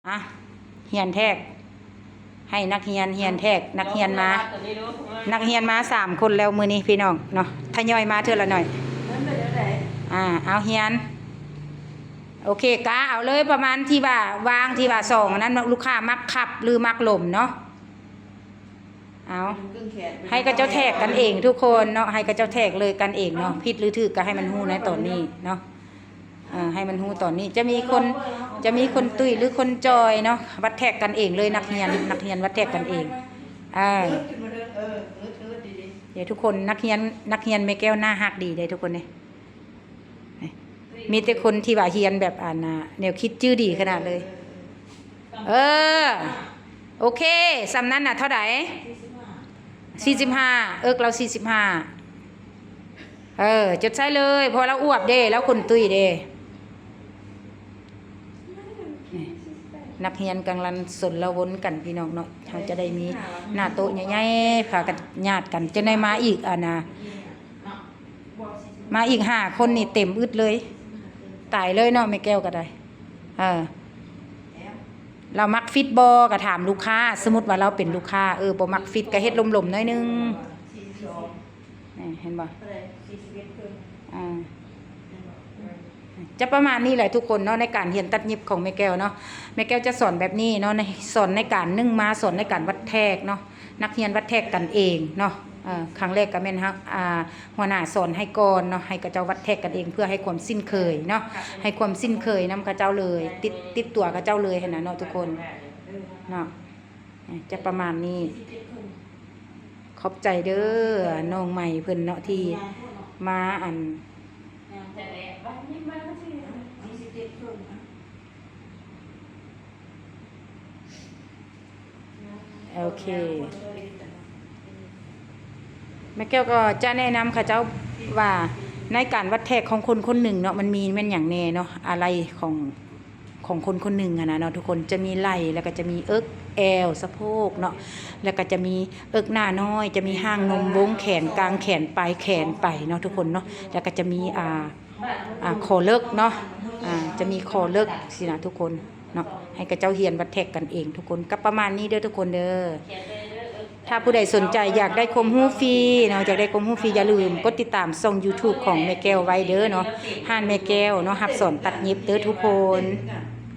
ອ່ະ ຮຽນແທກ ໃຫ້ນັກຮຽນຮຽນແທກ ນັກຮຽນມາ ນັກຮຽນມາສາມຄົນແລ້ວມື້ນີ້ພີ່ນ້ອງເນາະ ທະຍອຍມາເທື່ອລະໜ້ອຍ. ອ່າ ເອົາຮຽນ ໂອເຄ ກະເອົາເລີຍ ປະມານທີ່ວ່າ ວາງທີ່ວ່າສອງອັນນັ້ນ ລູກຄ້າມັກຂັບ ຫຼື ມັກລົມເນາະ. ເອົາ ໃຫ້ເຂົາເຈົ້າແທກກັນເອງທຸກຄົນເນາະ ໃຫ້ເຂົາເຈົ້າແທກເລີຍກັນເອງເນາະ ຜິດຫຼືຖືກກໍໃຫ້ມັນຮູ້ໃນຕອນນີ້ເນາະ. ເອີ ໃຫ້ມັນຮູ້ຕອນນີ້ ຈະມີຄົນ ຈະມີຄົນຕຸ້ຍ ຫຼື ຄົນຈ່ອຍເນາະ ວັດແທກກັນເອງເລີຍ ນັກຮຽນ ນັກຮຽນວັດແທກກັນເອງ. ເອີ ດຂຶ້ນມາເດີ ເອີ ເອີ ເທີດດີໆ. ດຽວທຸກຄົນ ນັກຮຽນ ນັກຮຽນແມ່ແກ້ວໜ້າຮັກດີເດ້ທຸກຄົນເດ້. ມີແຕ່ຄົນທີ່ວ່າຮຽນແບບ ອັນນ່າ ແນວຄິດຈື່ດີຂະໜາດເລີຍ. ເອີ ໂອເຄ ສ່ຳນັ້ນນະ ເທົ່າໃດ? ສີ່ສິບຫ້າ ເອິກລາວສີ່ສິບຫ້າ. ເອີ ຈົດໃສ່ເລີຍ ເພາະລາວອວບເດ້ ລາວຂົນຕຸ້ຍເດ້. ນີ້ ນັກຮຽນກຳລັງສົນລະວົນກັນພີ່ນ້ອງເນາະ ເຮົາຈະໄດ້ມີໜ້າໂຕະໃຫຍ່ໆ ພາກັນຍາດກັນ ຈັ່ງໄດ້ມາອີກ ອັນນ່າ ມາອີກຫ້າຄົນນີ້ເຕັມອຶດເລີຍ ຕາຍເລີຍເນາະ ແມ່ແກ້ວກໍໄດ້. ເອີ ລາວມັກຟິດບໍ່ ກໍຖາມລູກຄ້າ ສົມມຸດວ່າລາວເປັນລູກຄ້າ ເອີ ບໍ່ມັກຟິດກໍເຮັດຫຼົມໆໜ້ອຍໜຶ່ງ. ນີ້ ເຫັນບໍ່? ອ່າ ຈະປະມານນີ້ແຫຼະທຸກຄົນເນາະ ໃນການຮຽນຕັດຫຍິບຂອງແມ່ແກ້ວເນາະ. ແມ່ແກ້ວຈະສອນແບບນີ້ເນາະ ໃນ ສອນໃນການ ໜຶ່ງມາສອນໃນການວັດແທກເນາະ ນັກຮຽນວັດແທກກັນເອງເນາະ. ເອີ ຄັ້ງແລກກໍແມ່ນ ເຮົາ ອ່າ ຫົວໜ້າສອນໃຫ້ກ່ອນເນາະ ໃຫ້ເຂົາເຈົ້າວັດແທກກັນເອງ ເພື່ອໃຫ້ຄວາມຊິນເຄີຍເນາະ ໃຫ້ຄວາມຊິນເຄີຍນຳເຂົາເຈົ້າເລີຍ ຕິດ ຕິດຕົວເຂົາເຈົ້າເລີຍຫັ້ນນະເນາະທຸກຄົນເນາະ. ຈະປະມານນີ້ ຂອບໃຈເດີນ້ອງໃໝ່ເພິ່ນເນາະ ທີ່ມາ ອັນ ໂອເຄ ແມ່ແກ້ວກໍຈະແນະນຳເຂົາເຈົ້າວ່າ ໃນການວັດແທກຂອງຄົນຄົນໜຶ່ງເນາະ ມັນມີແມ່ນຫຍັງແດ່ເນາະ ອາໄຫຼ່ຂອງ ຂອງຄົນຄົນໜຶ່ງຫັ້ນນະເນາະທຸກຄົນ ຈະມີໄຫຼ່ ແລ້ວກໍຈະມີເອິກ ແອວ ສະໂພກເນາະ ແລ້ວກໍຈະມີເອິກໜ້ານ້ອຍ ຈະມີຫາງນົມ ວົງແຂນ ກາງແຂນ ປາຍແຂນໄປເນາະທຸກຄົນເນາະ ແລ້ວກໍຈະມີ ອ່າ ອ່າ ຂໍ້ເລິກເນາະ ອ່າ ຈະມີຂໍ້ເລິກຊີ້ນະທຸກຄົນເນາະ ໃຫ້ເຂົາເຈົ້າຮຽນວັດແທກກັນເອງທຸກຄົນ ກໍປະມານນີ້ເດີທຸກຄົນເດີ. ຖ້າຜູ້ໃດສົນໃຈຢາກໄດ້ຄວາມຮູ້ຟຣີເນາະ ຢາກໄດ້ຄວາມຮູ້ຟຣີ ຢ່າລືມກົດຕິດຕາມຊ່ອງ YouTube ຂອງແມ່ແກ້ວໄວ້ເດີເນາະ ຮ້ານແມ່ແກ້ວເນາະ ຮັບສອນຕັດຫຍິບເດີທຸກຄົນ.